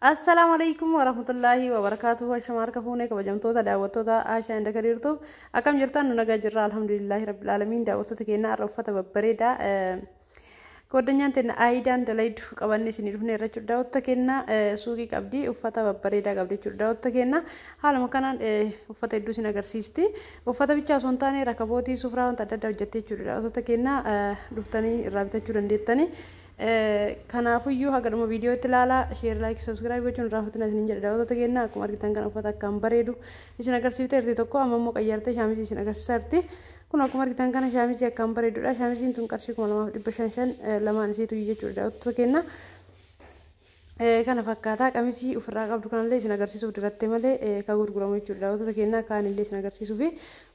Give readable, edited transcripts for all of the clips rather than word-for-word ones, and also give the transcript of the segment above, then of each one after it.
Assalaamu alaikum warahmatullaahi wabarakaatuhu. Ashama harka fuunee kabajamtoota daawwattoota Aashaa inda Kadiirtuuf, akkam jirtan? Nu nagaa jirra, alhamdulillaahi rabbil aalamiin. Daawwattoota keenya, har'a uffata babbareedaa goddanyaan teenya Aayidaan dalaydu qabanne isinii dhufne irra jechuudha. Daawwattoota keenya, suuqii qabdi, uffata babbareedaa qabdi jechuudha. Daawwattoota keenya, haaluma kanaan uffata hedduu isin agarsiisti. Uffata bichaa osoo hin taane rakabootii, sufraa, wanta adda addaa hojjette jechuudha. Daawwattoota keenya, dhuftanii irraa bitachuu dandeettanii. Kanaafuyyuu haga dhuma viidiyootti ilaalaa, share, like, subscribe gochuun irraanfatina isiniin jedha. Daawwattoota keenya, akkuma argitan kana uffata akkaan bareedu isin agarsiifte jirti. Tokko amma immoo qayyartee shaamizii isin agarsiisaa jirti. Kun akkuma argitan kana shaamizii akkaan bareedudha. Shaamiziin tun qarshii 2500 lamaan isiitu jechuudha. Daawwattoota keenya, kana fakkaataa qamisii ofirraa qabdu kanallee isin agarsiisuuf diratte malee kan gurguramu jechuudha. Daawwattoota keenya, kaanillee isin agarsiisuufi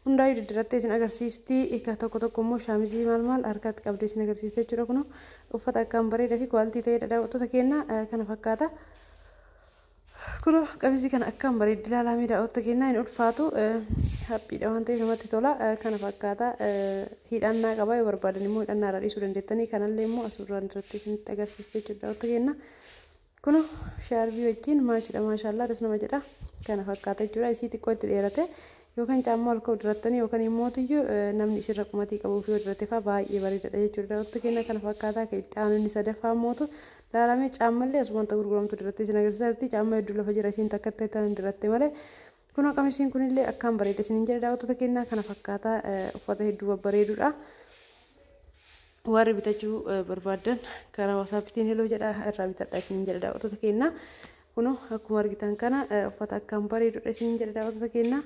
hundaayyuu diddirattee isin agarsiisti. Tokko tokko immoo shaamizii maal maal harkatti qabdee isin agarsiiste jechuudha. Kun uffata akkaan bareedaa fi quality ta'edha. Daawwattoota keenya, kana fakkaata. Kun qamisii kana akkaan bareeddi ilaalamee. Daawwattoota keenya, hin ulfaatu, haphiidha waan ta'eef namatti tola. Kana fakkaata, hidhannaa qaba. Yoo barbaadan immoo hidhannaa irraa dhiisuu dandeettanii. Kanallee immoo asirraan irratti isinitti agarsiiste jechuudha. Daawwattoota keenya, kun shaarbii wajjin maachidha, maashaallaa, das nama jedha. Kana fakkaata jechuudha. Isii xiqqoo itti dheerate yookaan caammaa ol ka'u dirattanii yookaan immoo namni isirra qumatii qabuuf yoo dirate fa'aa baay'ee bareedaadha jechuudha. Daawwattoota keenya, kana fakkaataa. Kan itti aanu inni sadaffaa mootu laalamee caammallee asuma wanta gurguramtu dirattee isin agarsiisaa jirti. Caammaa hedduu lafa jira, isiin takka itti diratte malee. Kun qamisiin kunillee akkaan bareeda isiniin jedha. Daawwattoota keenya, kana fakkaataa, uffata hedduu babbareedudha. Warri bitachuu barbaadan karaa WhatsAppiitiin hello jedha, irraa bitadha isiniin jedha. Daawwattoota keenya, kun akkuma argitan kana uffata akkaan bareedudha isiniin jedha. Daawwattoota keenya,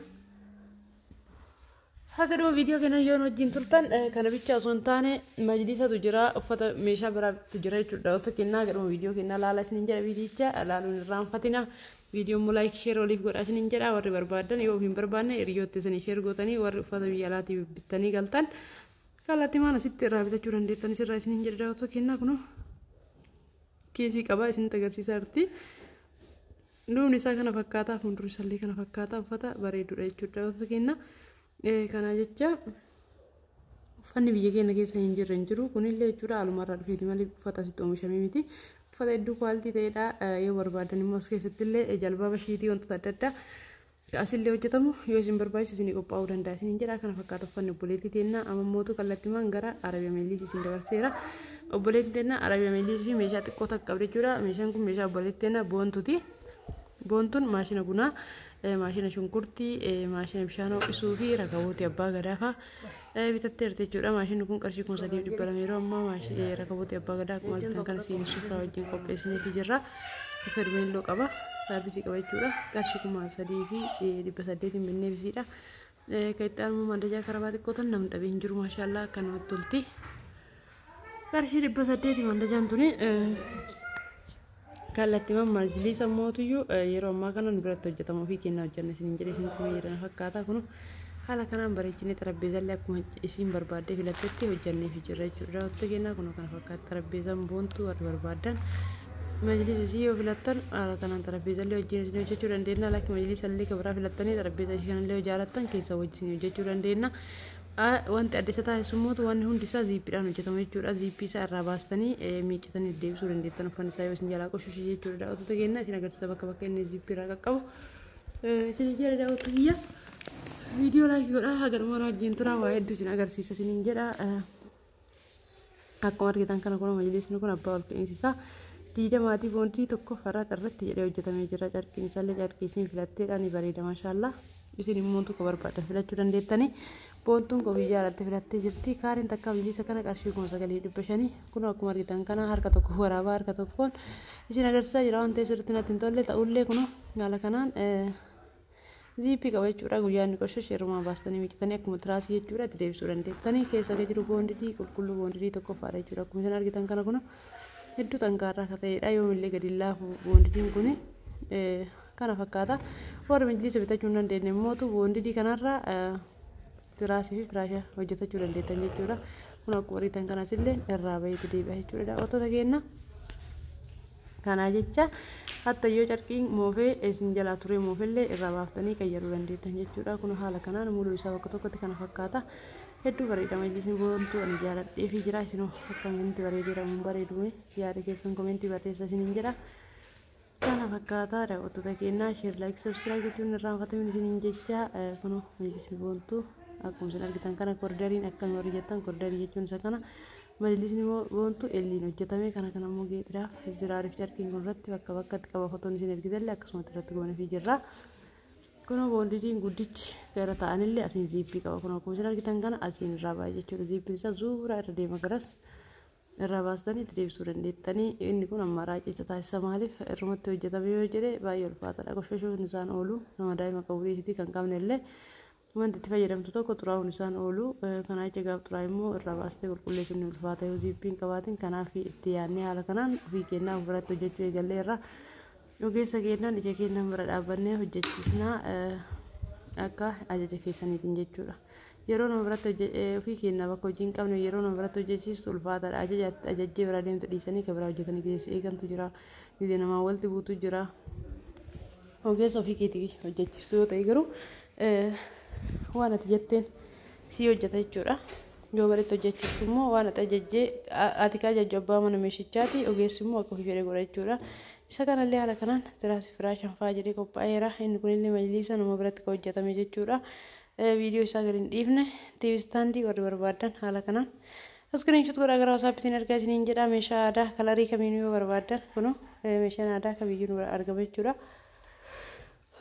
haga dhuma viidiyoo kana yoon wajjin turtan, kana bicha osoo hin taane majlisatu jira, uffata meeshaa biraatu jira jechuudha. Daawwattoota keenya, haga dhuma viidiyoo keenya laala isiniin jedha. Viidiyicha laaluun irraanfatina. Viidiyoo immoo like, share waliif godha isiniin jedha. Warri barbaadan, yoo hin barbaanne hiriyoota isinii share gootanii, warri uffata biyya alaatii bittanii galtan kallattii maan asitti irraa bitachuu dandeettan isirraa isiniin jedha. Daawwattoota keenya, kunoo keesii qaba, isinitti agarsiisaa jirti. Duubni isaa kana fakkaataa, fuuldurri isaallee kana fakkaataa, uffata bareedudha jechuudha. Daawwattoota keenya, kana jecha uffanni biyya keenya keessa hin jirre hin jiru. Kunillee jechuudha alumarraa dhufeeti malee uffata asitti oomishamee miti. Uffata hedduu quality ta'edha. Yoo barbaadan immoo as keessatti illee jalbaaba, shiitii, wantoota adda addaa asillee hojjetamu yoo isin barbaachisu isinii qophaa'uu danda'a isiniin jedha. Kana fakkaata uffanni obboleettii teennaa. Amma mootu kallattimaan gara Arabiyaa Meelliis isin dabarseera. Obboleettii teennaa Arabiyaa Meelliis fi meeshaa xiqqoo takka qabdi jechuudha. Meeshaan kun meeshaa obboleettii teennaa Boontuuti. Boontuun maashina bunaa, maashina shunkurtii, maashina bishaan ho'isuu fi rakabootii abbaa gadaa fa'a bitatteerti jechuudha. Maashinni kun qarshii 3200 yeroo ammaa. Rakabootii abbaa gadaa akkuma argitan kana siinii sufraa wajjin qopheessineefii jirra. Fermeelloo qaba, saarbisii qaba jechuudha. Qarshii 3800n binneefisiidha. Kan itti aanu mandajaa karabaa xiqqoo tan namni dhabee hin jiru, maashaallaa, akka namatti tolti. Qarshii 800 mandajaan tuni. Kallattiiwwan majliisa mootuyyuu yeroo ammaa kana nu biratti hojjetamu, ofii kennaa hojjanne isiniin jedhe, isinitti fayyadama fakkaata. Kun haala kanaan bareechinee xarapheezaallee akkuma isiin barbaaddee filattetti hojjanneef jirra jechuudha. Daawwattoota kennaa, kun kana fakkaata xarapheezaan Boontuu. Warri barbaaddan majliisa isii yoo filattan haala kanaan xarapheezaallee wajjin isin hojjechuu dandeenya. Lakki, majliisa illee kan biraa filattanii xarapheezaa ishee kanallee yoo jaalattan keessa wajjin hojjechuu dandeenya. Wanti adda isa taasisu immoo wanni hundi isaa ziippiidhaan hojjetama jechuudha. Ziippii isaa irraa baastanii miiccitanii deebisuu dandeettan uffanni isaa yoo isin jalaa qoshoshe jechuudha. Daawwattoota keenya, isin agarsiisa bakka bakka inni ziippii irraa qaqqabu. Isin jedha, daawwattoota kiyya. Viidiyoo like godhaa, haga dhumaa wajjin tura, waa hedduu isin agarsiisa isiniin jedha. Akkuma argitan kana kun majlisni kun abbaa ol ka'iinsi isaa 20 , boondii tokko faraq irratti jedhee hojjetamee jira. Carqiin isaallee carqii isin filatteedha, ni bareeda, maashaallaa. Isin immoo tokko barbaadan filachuu dandeettanii. Boontuun koo biyya alatti filattee jirti. Kaariin takka majlisa kana qarshii 9500. Kun akkuma argitan kana harka tokko waraabaa harka tokkoon isin agarsiisaa jira waan ta'eef sirriitti natti hin tolle. Ta'ullee kun haala kanaan ziippii qaba jechuudha. Guyyaa inni qoshashe yeroo baastanii miiccitanii akkuma tiraasii jechuudha itti deebisuu dandeettanii. Keessa kan jiru boondidii qulqulluu, boondidii tokkoffaadha jechuudha. Akkuma isin argitan kana kun hedduu xankaarraa akka ta'edha. Yoomillee gadi laafu boondidiin kun. Kana fakkaata. Warri majlisa bitachuu hin dandeenye immootu boondidii kanarraa tiraasii fi firaasha hojjetachuu dandeettan jechuudha. Kun akkuma argitan kanas illee irraa baheetu deebi'a jechuudha. Daawwattoota keenya, kanaa jecha hatta yoo carqiin moofee isin jalaa turee moofellee irraa baaftanii qayyaruu dandeettan jechuudha. Kun haala kanaan muluu isaa bakka tokkotti kana fakkaata. Hedduu bareeda majlisni Boontuu, ani jaaladhee fi jira. Isinoo akkamitti bareedeera? Mun bareedu? Yaada keessan commentii barreessa isiniin jedha. Kana Fakkaataa daawwattoota keenyaa, share, like, subscribe gochuun irraanfatamin isiniin jecha. Kunoo majlisni boontuu akkuma isin argitan kana. Koridariin akkamii warri jettan, koridarii jechuun isa kana. Majlisni boontuu elliin hojjetame kana. Kana immoo geexiraaf ziraariif carqiin kun irratti bakka bakkatti qaba. Fotoon isin ergitallee akkasumatti irratti goonefii jirra. Kunoo boondidiin guddichi gara ta'anillee asiin ziippii qaba. Kunoo akkuma isin argitan kana asiin irraa baay'ee jechuudha. Ziippiin isaa zuuraa irra deema, garas irraa baastanii itti deebisuu dandeettanii. Inni kun amma raacicha taasisa. Maaliif irrumatti hojjetame yoo jedhe baay'ee ulfaataadha. Qoshashuun isaan oolu nama daa'ima qabu dhiisitii kan qabne illee wanti itti fayyadamtu tokko xuraa'uun isaan oolu. Kanaa jecha gaaf xuraa'e immoo irraa baastee qulqulleessuun ni ulfaata yoo ziippiin qabaatin. Kanaaf itti yaadnee haala kanaan ofii kennaa ofirratti hojjechuu eegallee irraa ogeessa kennaan ija kennaan bira dhaabbannee hojjechiisnaa akka ajaja keessaniitiin jechuudha. Yeroo nama biratti ofii keenya bakka hojii hin qabne yeroo nama biratti hojjechiistu ulfaataadha. Ajaja ajajjee biraa deemtu dhiisanii kan biraa hojjetanii geesse eegantu jira. Gizee namaa walitti buutu jira. Ogeessa ofii keetii hojjechiistu yoo ta'e garuu waan ati jetteen si hojjeta jechuudha. Yoo bareetti hojjechiistu immoo waan ati ajajjee, ati ka ajajju abbaa mana meeshichaati, ogeessi immoo akka ofii fedhe godha jechuudha. Isa kanallee haala kanaan tiraasii firaashan fa'aa jedhee qophaa'eera. Inni kunillee majliisa nama biratti kan hojjetame jechuudha. Viidiyoo isaa gadi hin dhiifne. TV standii warri barbaadan haala kanaan screenshot godhaa gara WhatsAppiitiin ergaa isiniin jedha. Meeshaa aadaa colorii kamiinuu yoo barbaadan, kunoo meeshaan aadaa kamiyyuu nu argama jechuudha.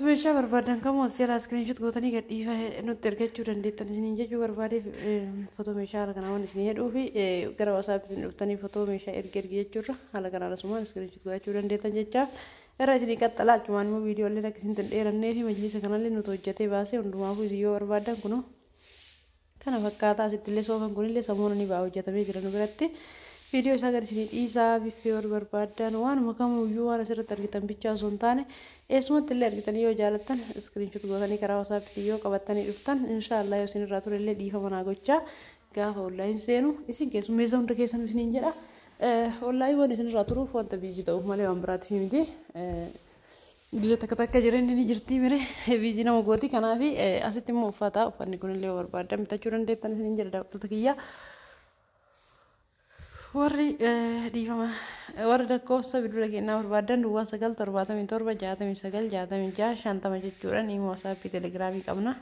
Meeshaa barbaadan kamuu as jalaa screenshot gootanii gad dhiifa nutti ergachuu dandeettan isiniin jechuu barbaadeef. Footoo meeshaa haala kanaan waan isinii hedhuu fi gara WhatsAppiitiin dhuftanii footoo meeshaa ergi ergi jechuurra haala kanaan asumaan screenshot godhachuu dandeettan jecha irra isinii qaxxalaa. Achumaan immoo viidiyooleen akka isin hin dheerannee fi majlisa kanallee nuti hojjetee baasee hundumaafuu isin yoo barbaadan kunoo kana fakkaataa. Asittillee soofan kunillee samuuna ni ba'a, hojjetamee jira nu biratti. Viidiyoo isaa gad isinii dhiisaa. Biffee warri barbaadan, waanuma kamuyyuu waan asirratti argitan bichaa osoo hin taane eessumatti illee argitanii yoo jaalattan screenshot gootanii karaa WhatsAppiitiin yoo qabattanii dhuftan, inshaallah yoo isin irraa ture illee dhiifama naa gochaa. Gaafa online seenu isin keessummeessa hunda keessan isiniin jedha. Online waan isin irraa turuuf wanta busy ta'uuf malee waan biraatiif miti. Biyya takka takka jireenyi ni jirti mire, busy nama gooti. Kanaaf asitti immoo uffata, uffanni kunillee yoo barbaadan bitachuu dandeettan isiniin jedha daawwattoota kiyya. Warri dhiifama, warri lakkoofsa bilbila kennaa barbaadan 0977 69 66 50 jechuudhaan immoo WhatsAppii, Telegramii qabna.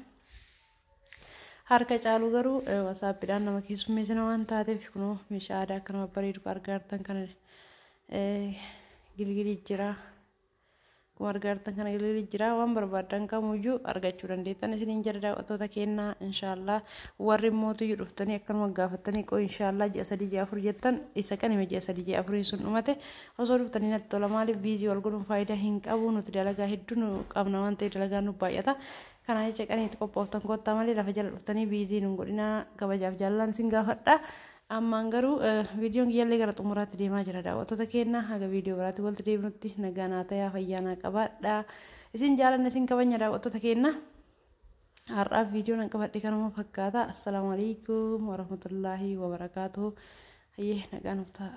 Harka caalu garuu WhatsAppiidhaan nama keessummeessina waan taateef. Kunoo meeshaa aadaa akkanuma bareedu argaa jirtan kana gilgilii jira. Akkuma argaa jirtan kana gilgilii jira. Waan barbaadan kamuyyuu argachuu dandeettan isiniin jedha daawwattoota kennaa. Inshaallah warri mootuyyuu dhuftanii akkanuma gaafattanii qoo inshaallah ji'a 3 ji'a 4 jettan, isa kan hime ji'a 3 ji'a 4 sun dhumate osoo dhuftanii natti tola. Maaliif busy wal godhuun faayidaa hin qabu? Nuti dalagaa hedduu nu qabna waan ta'eef dalagaan nu baay'ata. Kana jecha qaniitti qophooftan kottaa malee lafa jala dhuftanii busy nu godhinaa, kabajaaf jaalallaan isin gaafadha. Ammaan garuu viidiyoon kiyyallee gara xumuraatti deemaa jira daawwattoota keenya. Haga viidiyoo biraatti walitti deebinutti nagaa naa ta'aa, fayyaa naa qabaadha. Isin jaalanna, isin kabajna daawwattoota keenya. Har'aaf viidiyoon an qabadhe kanuma fakkaata. Assalaamu alaikum warahmatullaahi wabarakaatuhu. Hayyee, nagaa nuuf ta'a.